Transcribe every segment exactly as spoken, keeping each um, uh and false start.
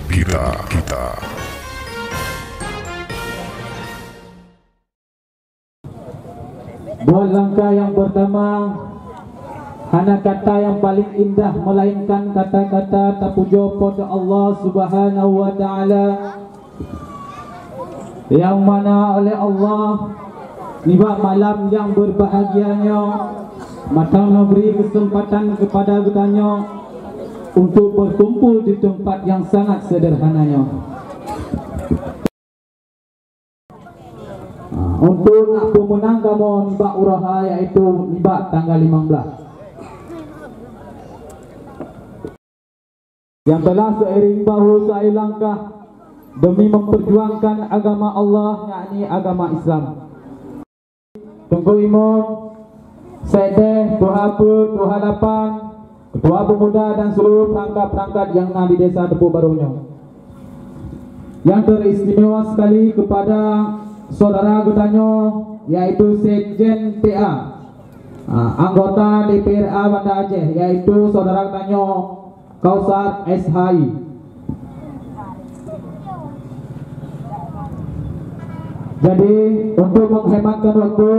Kita, kita. Buat langkah yang pertama, hana kata yang paling indah melainkan kata-kata tapujoe Po teu Allah Subhanahu wa Ta'ala, yang mana oleh Allah nibak malam yang berbahagia nyoe, mantong neubri kesempatan kepada geutanyoe untuk berkumpul di tempat yang sangat sederhana nyoe. Ha, untuk nak peumeunang kamoe nibak uroe ha, yaitu nibak tanggal limong belas. Yang telah seiring bahu seiring langkah demi memperjuangkan agama Allah, yakni agama Islam. Teungku Imum, Sekdes, Tuha Peuet, Tuha Lapan, Ketua Pemuda dan seluruh perangkat-perangkat yang na di Desa Teupok Barô nyoe. Yang teristimewa sekali kepada saudara geutanyoe, yaitu Sekjen P A, ah, anggota D P R A Banda Aceh, yaitu saudara geutanyoe Kausar S H I. Jadi, untuk menghematkan waktu,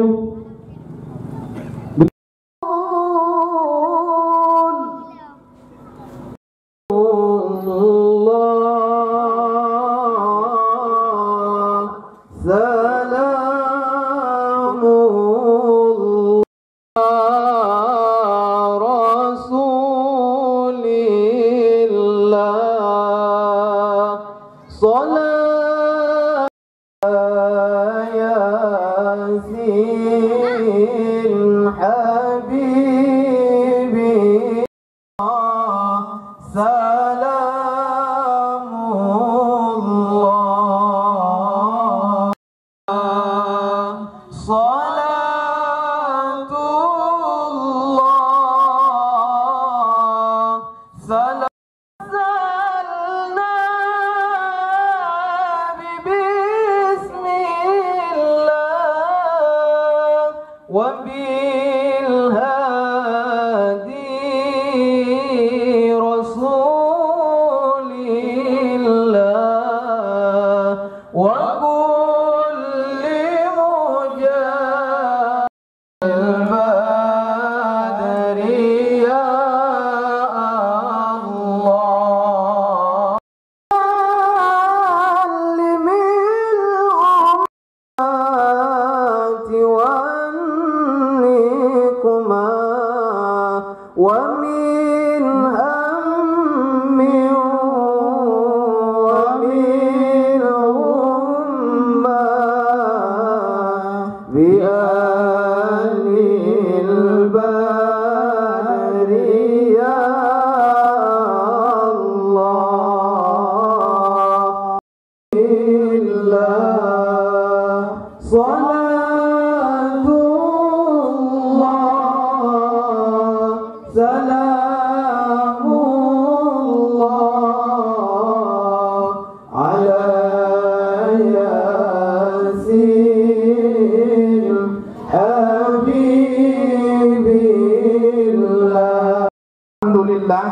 Alhamdulillah.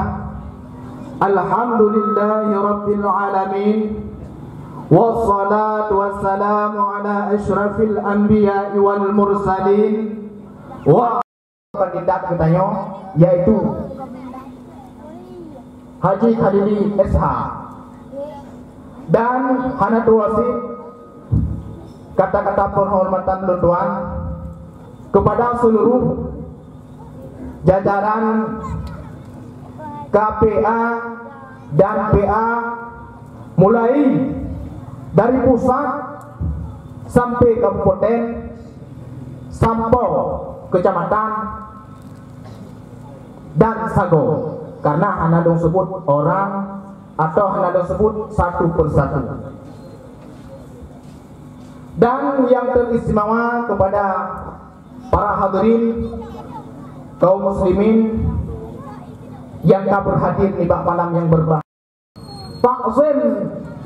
Alhamdulillahirabbil alamin. Wassalatu wassalamu ala asyrafil anbiya'i wal mursalin. Wa kandidat geutanyoe, yaitu Haji Khalili S H. Dan hana tuwoe cit kata-kata penghormatan lôn tuan kepada seluruh jajaran K P A dan P A, mulai dari pusat sampai kabupaten, sampoe kecamatan dan sagoe, karena hana lôn sebut orang atau hana lôn sebut satu persatu. Dan yang teristimewa kepada para hadirin kaum muslimin yang ka berhadir nibak malam yang berbahagia. Takzim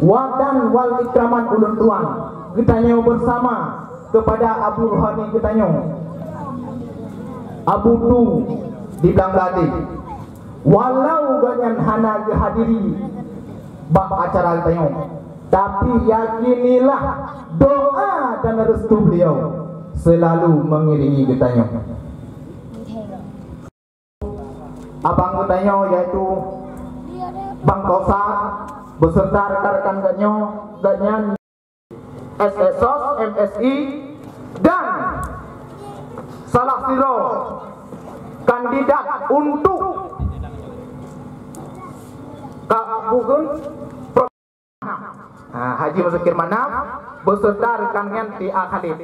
wa dan wal ikraman ulôn tuan geutanyoe bersama kepada Abu Rohani geutanyoe, Abu Tu di Bangladesh. Walau gobnyan hana geuhadiri bak acara geutanyoe. Tapi yakinilah, doa dan restu beliau selalu mengiringi geutanyoe. Abang geutanyoe yaitu Bang Kausa beserta rekan-rekan geutanyoe, geutanyoe S S sos, M S I, dan salah sidroe kandidat untuk ka-, bukan, ha, Haji Muzakir Manaf beserta rekan nyan T A Khalid.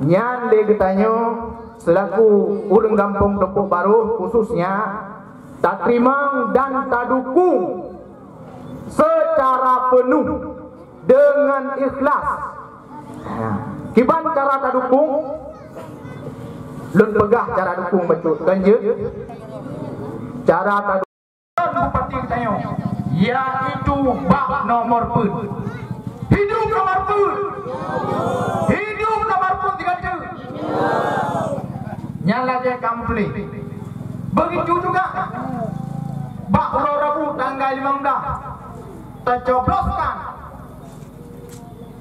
Nyan lé geutanyoe selaku ureuëng gampông Teupok Barôh khususnya tateurimong dan tadukung secara penuh dengan ikhlas. Ha. Kiban cara tadukung? Lôn peugah cara dukung bacut, kan jeuet? Cara tadukung bupati geutanyoe, yaitu bak nomor peuet. Hidup nomor peuet! Hidup nomor peuet tiga tu! Nyan lagée kamoe tuléh. Begitu juga bak uroe Rabu tanggai limong blah, tacobloskan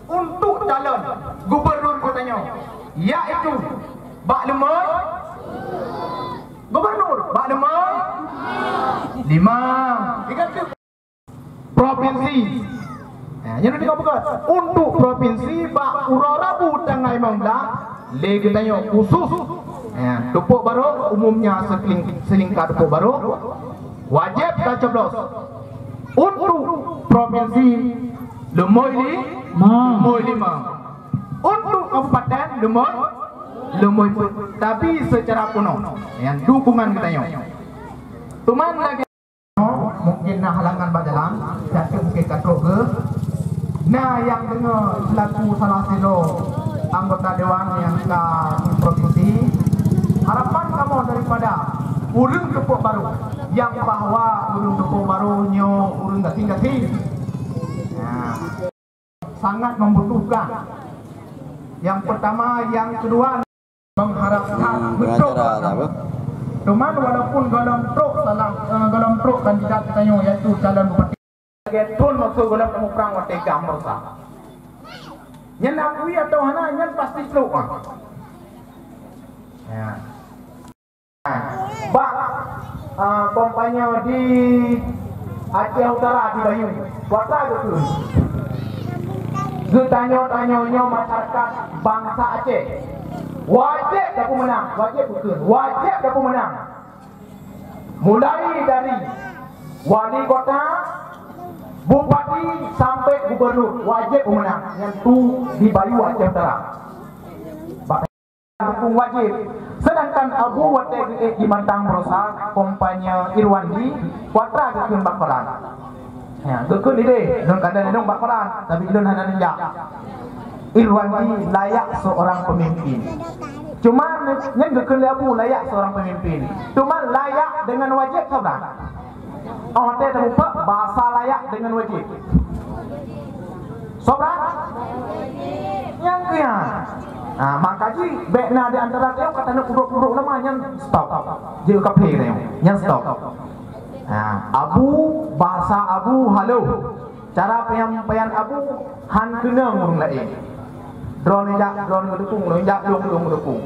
untuk calon gubernur geutanyoe, yaitu bak nomor gubernur, bak nomor lima. Ingat ke? Provinsi. Ya, nyan teuka bukan. Untuk provinsi bak uroe Rabu tanggai limong blah, lé geutanyoe khusus. Ya, Teupok Barôh umumnya sekeling-, selingka Teupok Barôh. Wajéb tacoblos. Untuk provinsi leumoi li-, Ma. Leumoi lima. Untuk kabupaten leumoi, leumoi peuet. Tapi secara penuh, nyan dukungan geutanyoe. Teuma lagée mungkin na halangan bak jalan, siat mungkin ka trok geuh. Na nyang deungoe selaku salah sidroe anggota dewan nyang ka di provinsi, harapan kamoe daripada ureuëng Teupok Barôh, nyang bahwa ureuëng Teupok Barôh nyoe ureuëng gasien-gasien. Nah, sangat membutuhkan. Yang pertama, yang kedua, mengharapkan betul. Cuman walaupun golom trok salah, eh, golom trok kandidat geutanyoe, yaitu calon bupati. Lagée thon masa gohlom teumuprang watée GAM Barôsa. Nyan akui atawa hana, nyan pasti trok, ah. Ya. Bak, ah, kampanye di Aceh Utara di Bayu, kuasa geutanyoe. Geutanyoe-tanyoe nyoe masyarakat bansa Aceh. Wajéb tapeumeunang, wajéb beukeuh, wajéb tapeumeunang. Mulai dari wali kota, bupati, sampai gubernur, wajéb meunang nyan tu di Bayu Aceh Utara. Bak dukung wajéb. Sedangkan Abu watée geuék di Matang Barosa, kampanye Irwandi, kuatra geukheun bak koran. Ya, geukheun idéh, lôn kada lindong bak koran, tapi lôn hana neujak. Irwandi layak seorang pemimpin. Cuma nyan geukheun lé Abu layak seorang pemimpin. Cuma layak dengan wajéb saban. Oh, teuh teupeu bahasa layak dengan wajéb. Sobra? Nyang keuya. Nah, maka jih bék na di antara teuh kata na udok-udok nama nyan stop. Jeuet kaphé teuh nyan stop. Nah, Abu, bahasa Abu halo. Cara penyampaian Abu han keunong ureuëng laén. Droeneuh jak, droeneuh geudukung, droeneuh jak, droeneuh geudukung.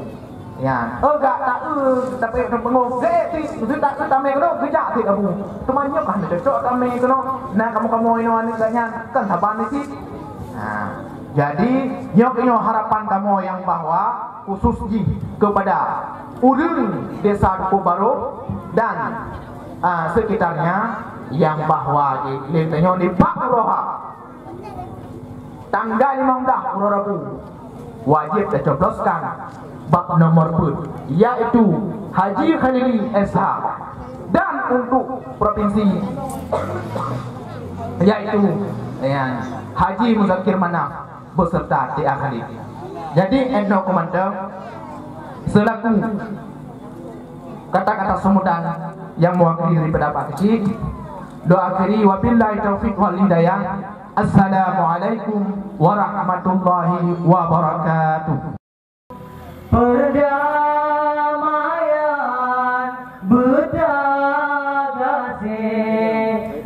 Ya, oh gak tak eh, tapi peungeuh gek ti, mesti tak eh tamé keunoe, geujak ti Abu. Teuma nyoe kan cocok tamé keunoe. Nah, kamoe-kamoe inoe aneuk gak nyan kan saban ni cit. Nah, jadi nyoe nyoe harapan kamoe nyang bahwa khusus jih kepada ureuëng Desa Teupok Barôh dan, ah, sekitarnya nyang bahwa di lé tanyoe di Pak Uroha. Tanggai limong blah uroe Rabu wajéb tacobloskan bak nomor peuet, yaitu Haji Khalili S H, dan untuk provinsi yaitu, ya, Haji Muzakir Manaf beserta T A Khalid. Jadi, Endo Komandan selaku kata-kata sambutan nyang mewakili daripada Pak Keuchik, doa akhiri, wabillahi taufiq wal hidayah. Assalamualaikum warahmatullahi wabarakatuh. Perdamaian beutagaséh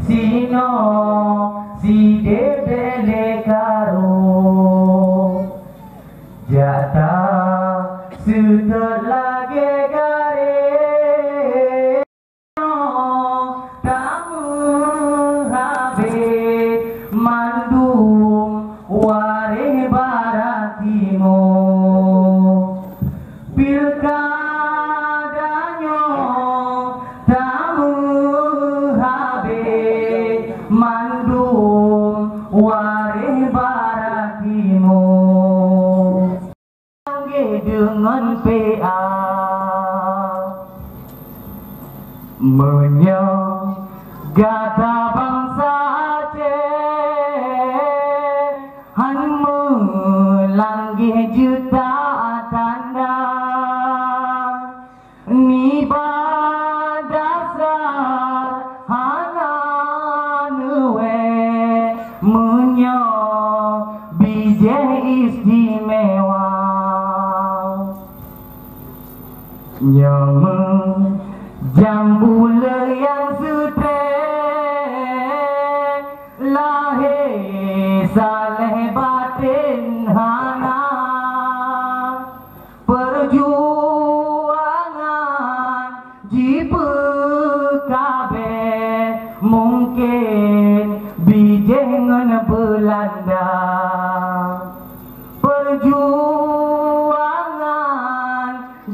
sinoe. Sidéh bèk lé karu, jak taseutôt lagèe garéh. Tameuhabéh mandum waréh barat timoe. Pilkada nyoe tameuhabéh mandum waréh barat timoe. Tanggeh deungon P A. Meunyoe gata bansa Aceh han meulanggeh juta tanda, nibak dasar hana neuwèh meunyoe bijéh istimewa. Nyoe meujambu le nyang seutré, lahé saléh batén hana. Peujuangan jipeukabeh mungken bijéh ngon Beulanda. Peujuangan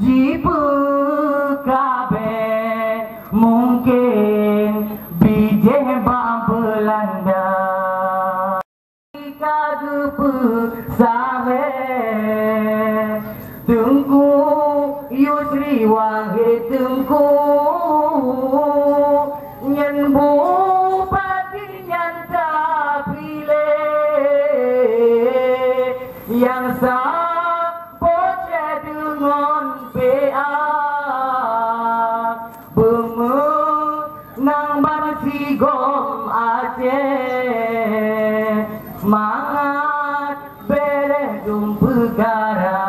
jipeukabeh mungken bijéh bak Beulanda. Ka geupeusahe Teungku Yusri Wahid Teungku, nyan bupati nyang tapiléh, nyang sa pocéh deungon P A. Beumeunang bansigom Aceh, mangat bèrèh dum peukara.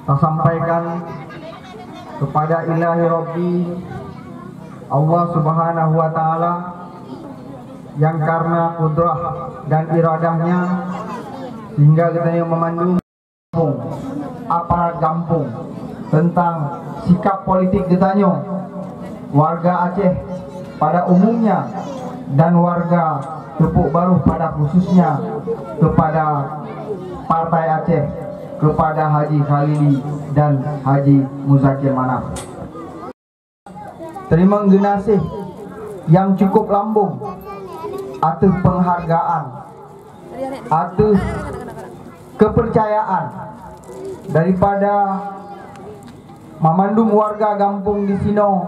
Tasampaikan kepada Ilahi Rabbi, Allah Subhanahu wa Ta'ala, yang karena kudrah dan iradahnya, sehingga geutanyoe meumandum gampông, aparat gampông, teuntang sikap politik geutanyoe, warga Aceh pada umumnya dan warga Teupok Baroh pada khususnya, kepada Partai Aceh, kepada Haji Khalili dan Haji Muzakir Manaf. Teurimong geunaséh nyang cukup lambông ateueh peunghargaan, ateueh keupeurcayaan daripada mamandum warga gampông disinoe.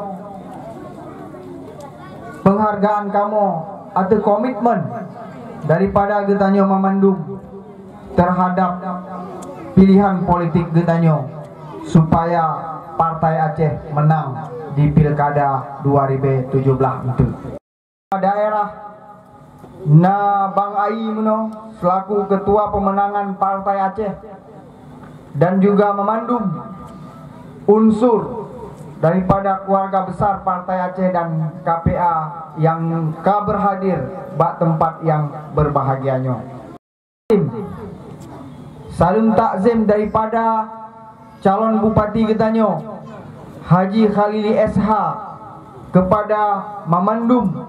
Peunghargaan kamoe ateueh komitmen daripada geutanyoe mamandum terhadap pilihan politik geutanyoe supaya Partai Aceh menang di Pilkada dua ribu tujuh belas itu. Daerah na Bang Ai meunoe selaku Ketua Pemenangan Partai Aceh dan juga memandum unsur daripada keluarga besar Partai Aceh dan K P A yang ka berhadir bak tempat yang berbahagia nyoe. Saleuem takzim daripada calon bupati geutanyoe, Haji Khalili S H, kepada mamandum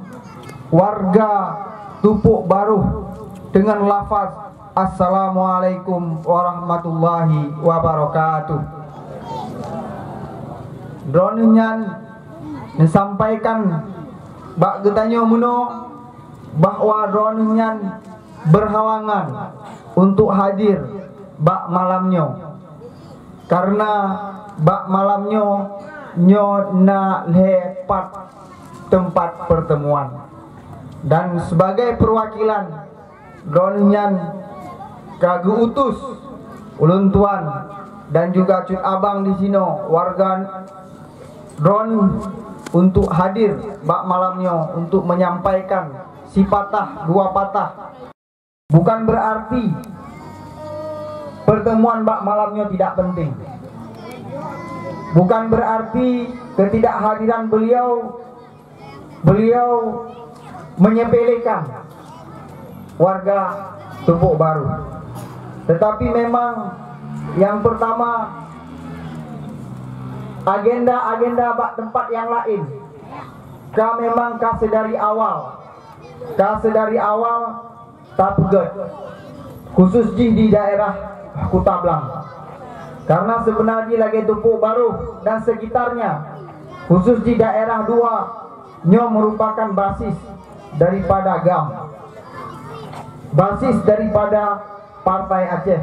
warga Teupok Baroh dengan lafaz, "Assalamualaikum warahmatullahi wabarakatuh." Droeneuh nyan neusampaikan bak geutanyoe meunoe bahwa droeneuh nyan berhalangan untuk hadir bak malam nyoe, karena bak malam nyoe, nyoe na lhée pat teumpat pertemuan, dan sebagai perwakilan droeneuh nyan ka geu-utus ulôn tuan dan juga cut abang disinoe, warga droeneuh, untuk hadir bak malam nyoe untuk menyampaikan sipatah dua patah. Bukan berarti pertemuan bak malam nyoe tidak penting. Bukan berarti ketidakhadiran beliau, beliau menyepelekan warga Tupuk Baru. Tetapi memang yang pertama, agenda-agenda bak tempat yang lain ka memang ka sedari awal, ka sedari awal tapeugét, khusus jih di daerah Kuta Blang. Karena sebenarnya lagée Tupuk Baru dan sekitarnya, khusus di daerah dua, nyoe merupakan basis daripada GAM, basis daripada Partai Aceh.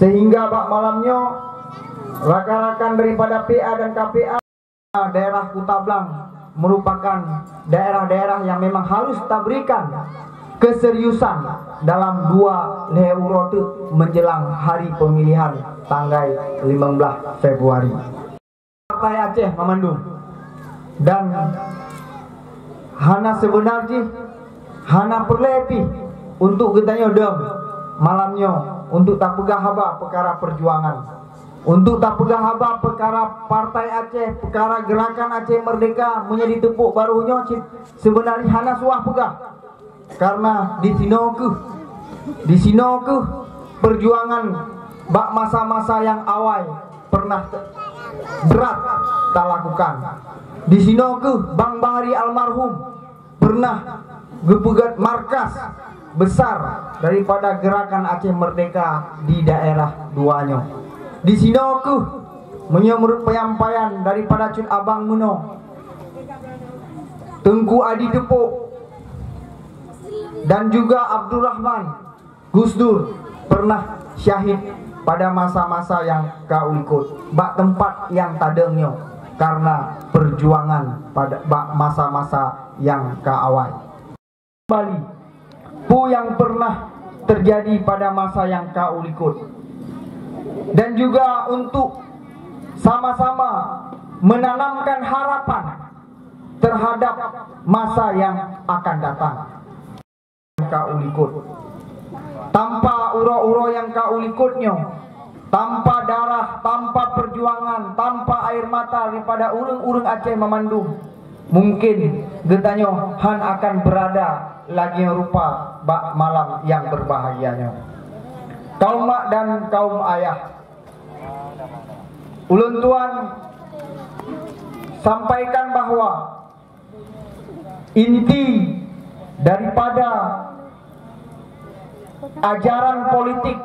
Sehingga bak malam nyoe, rakan-rakan daripada P A dan K P A daerah Kuta Blang merupakan daerah-daerah yang memang harus taberikan keseriusan dalam dua lhée uroe teuk menjelang hari pemilihan tanggai limong blaih Februari. Partai Aceh mamandum. Dan hana seubeuna jih, hana peureulée pih untuk geutanyoe deueng malam nyoe untuk tapeugah haba peukara peujuangan, untuk tapeugah haba peukara Partai Aceh, peukara Geurakan Aceh Meurdehka meunyoe di Tupuk Baru nyoe cit seubeuna jih hana suah peugah. Karena di sinoe keuh, di sinoe keuh peujuangan bak masa-masa nyang awai pernah te-, brat talakukan. Di sinoe keuh Bang Bahri almarhum pernah geupeugét markas besar daripada Geurakan Aceh Meurdehka di daerah dua nyoe. Di sinoe keuh meunyoe meureuet peunyampaian daripada Cut Abang meunoe, Teungku Adi Teupok dan juga Abdurrahman Gusdur pernah syahid pada masa-masa nyang ka ulikot bak teumpat nyang tadeueng nyoe karena peujuangan pada, bak masa-masa nyang ka awai. Kembali, peue nyang pernah terjadi pada masa nyang ka ulikot, dan juga untuk sama-sama menanamkan harapan terhadap masa nyang akan datang. Ka ulikot. Tanpa uroe-uroe nyang ka ulikot nyoe, tanpa darah, tanpa perjuangan, tanpa air mata daripada ureuëng-ureuëng Aceh mamandum, mungkin geutanyoe hán akan beurada lagée rupa bak malam nyang beurbahagia nyoe. Kaum mak dan kaum ayah, ulôn tuan sampaikan bahwa inti daripada ajaran politik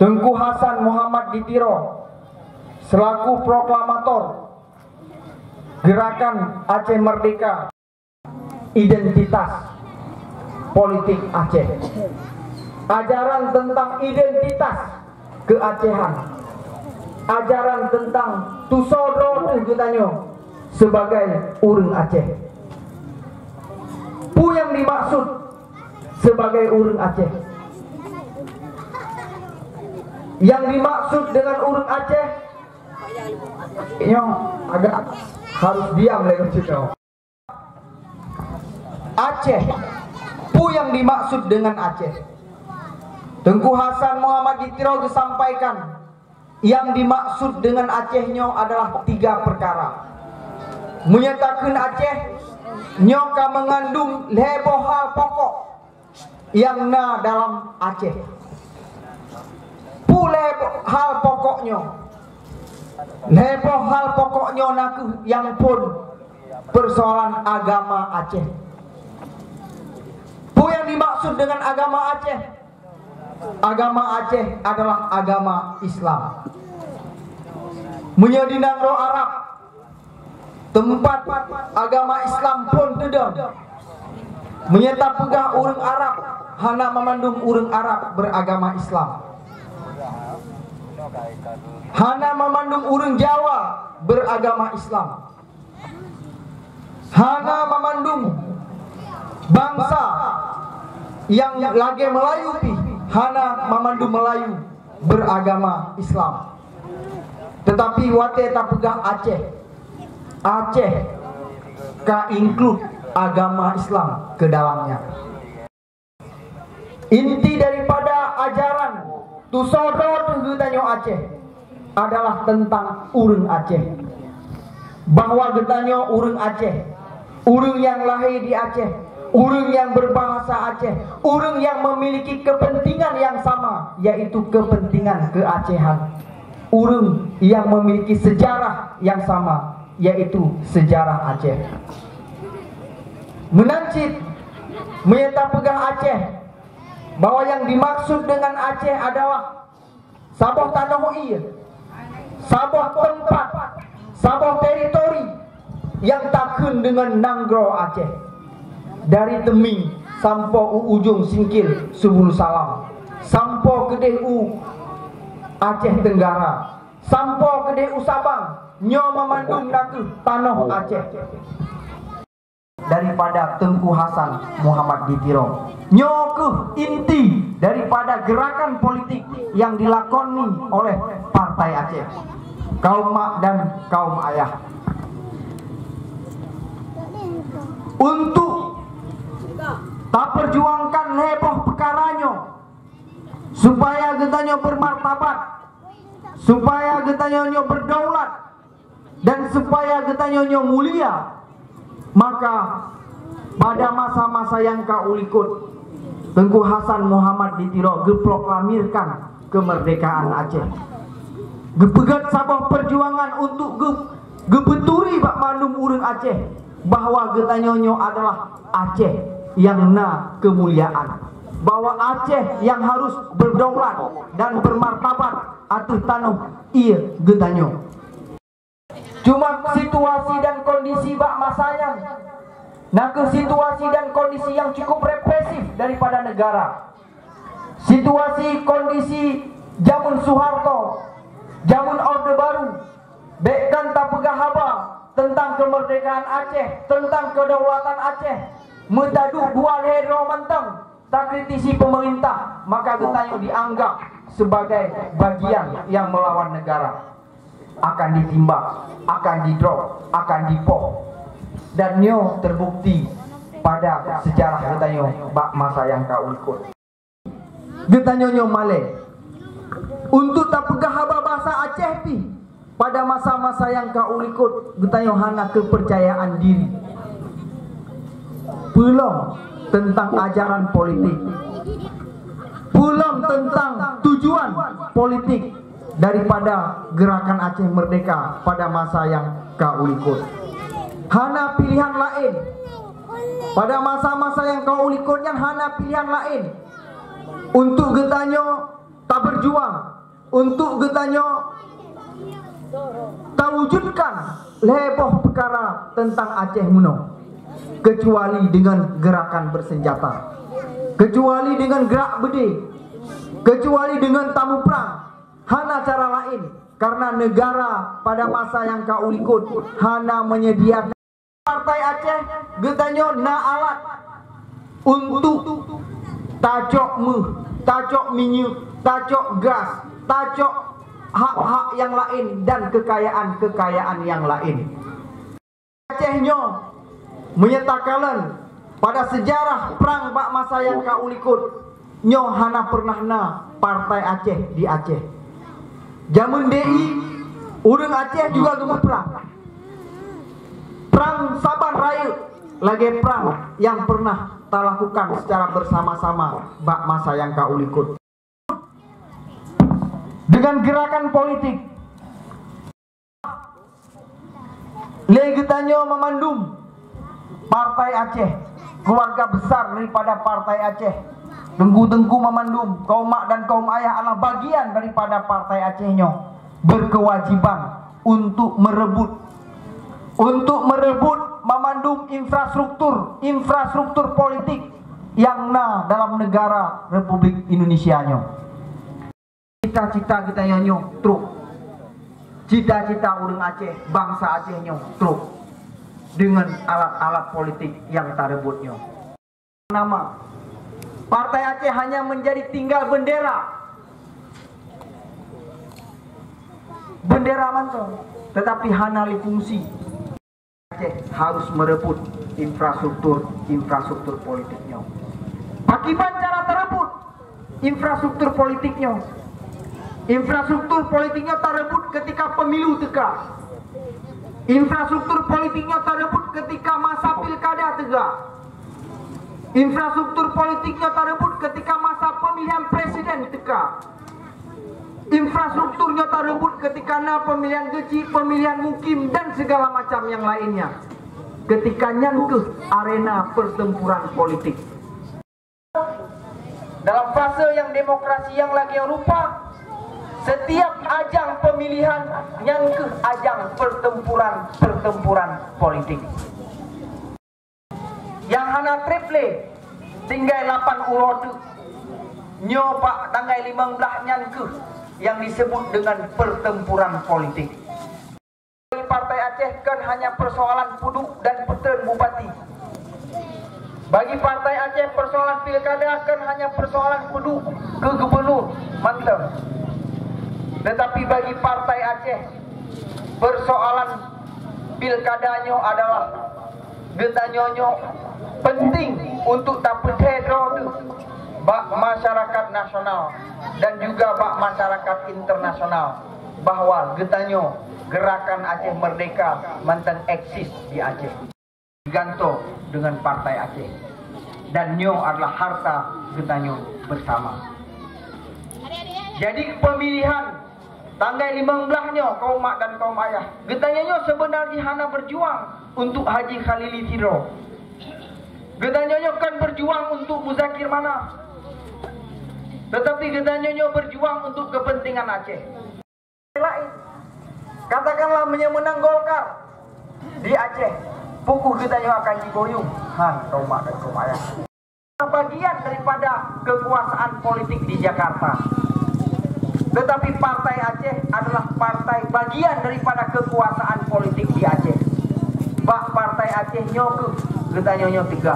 Teungku Hasan Muhammad di Tiro selaku proklamator Gerakan Aceh Merdeka, identitas politik Aceh. Ajaran tentang identitas keacehan. Ajaran tentang tusoe droe teuh geutanyoe sebagai ureuëng Aceh. Peue nyang dimaksud sebagai ureuëng Aceh? Yang dimaksud dengan ureuëng Aceh, nyoe agak harus diam lé keuchik nyoe. Aceh. Peue nyang dimaksud dengan Aceh? Teungku Hasan Muhammad di Tiro geusampaikan, nyang dimaksud dengan Aceh nyoe adalah tiga perkara. Meunyoe takheun Aceh, nyoe ka meungandung lhée boh hal pokok nyang na dalam Aceh. Peue lhée hal pokok nyoe? Lhée boh hal pokok nyoe na kheueh nyang phon persoalan agama Aceh. Peue nyang dimaksud dengan agama Aceh? Agama Aceh adalah agama Islam. Meunyoe di nanggroe Arab, teumpat agama Islam phon teudong. Meunyoe tapeugah ureuëng Arab, hana mamandum ureuëng Arab beuragama Islam. Hana mamandum ureuëng Jawa beuragama Islam. Hana mamandum bansa nyang lagée Meulayu pih, hana mamandum Meulayu beuragama Islam. Tetapi watée tapeugah Aceh, Aceh ka include agama Islam ke dalamnya. Inti daripada ajaran tusoe droe teuh geutanyoe Aceh adalah tentang ureuëng Aceh. Bahwa geutanyoe ureuëng Aceh Ureuëng nyang lahé di Aceh, ureuëng nyang beubahasa Aceh, ureuëng nyang memiliki kepentingan yang sama, yaitu kepentingan keuacehan. Ureuëng nyang memiliki sejarah yang sama, yaitu sejarah Aceh. Meunan cit, meunyoe tapeugah Aceh, bahwa yang dimaksud dengan Aceh adalah saboh tanoh ié, saboh teumpat, saboh teritori nyang takheun deungon nanggroe Aceh. Dari Teuming sampoe u ujong singkil Subul Salam, sampoe keudeh u Aceh Tenggara, sampoe keudeh u Sabang, nyoe mamandum nakeuh tanoh Aceh. Daripada Teungku Hasan Muhammad di Tiro. Nyoe keuh inti daripada gerakan politik yang dilakoni oleh Partai Aceh, kaum mak dan kaum ayah. Untuk taperjuangkan lhée boh peukara nyoe, supaya geutanyoe bermartabat, supaya geutanyoe nyoe berdaulat, dan supaya geutanyoe nyoe mulia, maka pada masa-masa nyang ka ulikot, Teungku Hasan Muhammad di Tiro geuproklamirkan kemerdekaan Aceh. Geupeugét saboh perjuangan untuk geu-, geupeuturi bak mandum ureuëng Aceh bahwa geutanyoe nyoe adalah Aceh nyang na keumuliaan, bahwa Aceh nyang harus berdaulat dan bermartabat ateueh tanoh ié geutanyoe. Cuma situasi dan kondisi bak masa nyan, nakeuh situasi dan kondisi nyang cukup represif daripada negara. Situasi kondisi jameun Soeharto, jameun Orde Baru, bék kan tapeugah haba teuntang keumeurdekaan Aceh, teuntang keudaulatan Aceh, meutaduek dua lhée droe mantong takritisi peumeurintah, maka geutanyoe dianggap sebagai bagian nyang meulawan negara. Akan ditimbak, akan didrop, akan dipoh. Dan nyoe terbukti pada sejarah geutanyoe bak masa nyang ka ulikot. Geutanyoe nyoe malée untuk tapeugah haba basa Aceh pih. Pada masa-masa nyang ka ulikot, geutanyoe hana keupeurcayaan diri. Peulom teuntang ajaran politik. Peulom teuntang tujuan politik daripada Gerakan Aceh Merdeka pada masa nyang ka ulikot. Hana pilihan laén. Pada masa-masa nyang ka ulikot nyan hana pilihan laén untuk geutanyoe taberjuang, untuk geutanyoe tawujudkan lhée boh peukara teuntang Aceh meunoe, keucuali deungon geurakan beuseunjata, keucuali deungon geurak beudé, keucuali deungon tamuprang. Hana cara laén, kareuna neugara pada masa nyang ka ulikot hana menyediakan. Partai Aceh, geutanyoe na alat untuk tacok méuh, tacok minyeuk, tacok gas, tacok hak-hak nyang laén dan keukayaan-keukayaan nyang laén. Aceh nyoe, meunyoe takalon pada seujarah prang bak masa nyang ka ulikot, nyoe hana peureunah na partai Aceh di Aceh. Jameun D I, ureuëng Aceh juga geumeuprang. Prang saban rayeuk lagée prang nyang peureunah talakukan secara bersama-sama bak masa nyang ka ulikot. Dengan gerakan politik, lé geutanyoe mamandum Partai Aceh, keluarga besar daripada Partai Aceh, teungku-teungku mamandum, kaum mak dan kaum ayah adalah bagian daripada Partai Aceh nyoe, berkewajiban untuk merebut, untuk merebut mamandum infrastruktur, infrastruktur politik nyang na dalam negara Republik Indonesia nyoe. Cita-cita geutanyoe nyoe trok. Cita-cita ureuëng Aceh, bansa Aceh nyoe trok deungon alat-alat politik nyang tarebut nyoe. Nama Partai Aceh hanya menjadi tinggal bendera. Bendera mantong, tetapi hana lé fungsi. Aceh harus merebut infrastruktur-infrastruktur politik nyoe. Pakiban cara tarebut infrastruktur politik nyoe? Infrastruktur politik nyoe tarebut ketika pemilu teuka. Infrastruktur politik nyoe tareubot keutika masa pilkada teuka. Infrastruktur politik nyoe tareubot keutika masa peumilihan presiden teuka. Infrastruktur nyoe tareubot keutika na peumilihan geuchik, peumilihan mukim dan segala macam nyang lainnya. Keutika nyan keuh arena pertempuran politik. Dalam fase nyang demokrasi nyang lagée rupa, setiap ajang pemilihan nyan keuh ajang pertempuran-pertempuran politik. Nyang hana treb lé, tinggai lapan uroe teuk. Nyoe bak tanggai limong blaih nyan keuh nyang disebut dengan pertempuran politik. Bagi Partai Aceh kon hanya persoalan peuduek dan peuteun bupati. Bagi Partai Aceh, persoalan pilkada kon hanya persoalan peuduek keu gubernur mantong. Tetapi bagi Partai Aceh, persoalan pilkada nyoe adalah geutanyoe nyoe penting untuk tapeudeuh droe bak masyarakat nasional dan juga bak masyarakat internasional bahwa geutanyoe Gerakan Aceh Merdeka mantong eksis di Aceh, digantung dengan Partai Aceh, dan nyoe adalah harta geutanyoe bersama. Jadi pemilihan tanggai limong blaih nyoe, kaum mak dan kaum ayah, geutanyoe nyoe sebenarnya hana berjuang untuk Haji Khalili sidroe. Geutanyoe nyoe kan berjuang untuk Muzakir Manaf, tetapi geutanyoe nyoe berjuang untuk kepentingan Aceh. Lain, katakanlah meunyoe meunang Golkar di Aceh, pukul geutanyoe akan jiboyong, han, kaum mak dan kaum ayah. Bagian daripada kekuasaan politik di Jakarta. Tetapi Partai Aceh adalah partai bagian daripada kekuasaan politik di Aceh. Bak Partai Aceh nyoe keuh geutanyoe nyoe teuga.